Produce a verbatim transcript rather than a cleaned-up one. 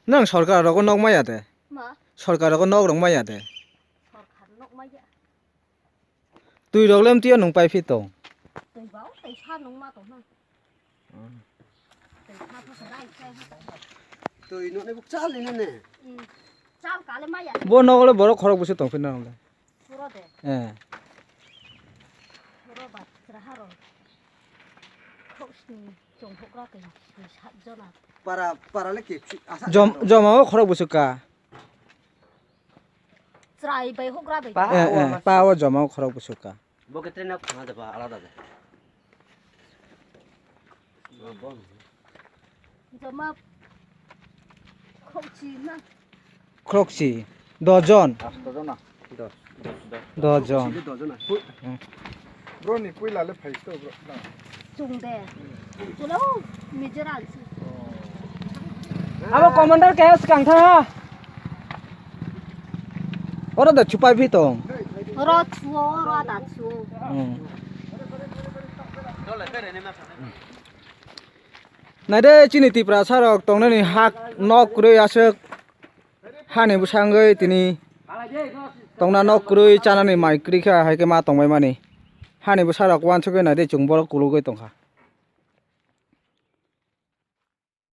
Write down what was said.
Nang sorkar rogo nok maya de? Ma? Sorkar rogo nok rok maya de? Sorkar nok maya. Twi rok lem tiyo nung pai phi tong. Twi ba, twi sa nung ma tong na. Twi sa sa sa rai sai ha. Twi no ne buk chal ni ne. Hmm. Chal kale maya. Bo nok le borok khorok busu tong phi na le. Puro de. Eh. Puro ba sra haro. Khok sni chong hok ra kai sat jona. Para, para le ke asa. Jom, joma o khorok busu ka. Chwrai bai hugra bai. Pa Eh, o eh, ma pa o joma o khorok busu ka. Bo ke train khana de ba alada de. Joma khokchi na. Khorokchi, dos jon. Asto jona. Dos. Dos jon. Khokchi dos jona. Hmm. Bro ni puila le phai sto bro. Chung de. Chwla o Mizoram si. Abo commander kaya swkang tha. Oro da chupai phi tong. Oro chuo, oro da chuo. Hmm. Naide chini Tiprasa rok tongnani hak nok kwrwi aswk. Hani bwsangwi tini tongna nok kwrwi chanani mai kwrwi kha, hai khe ma tongbai mani. Hani bwsarok uansugwi naidi chwng borok kulugwi tongkha.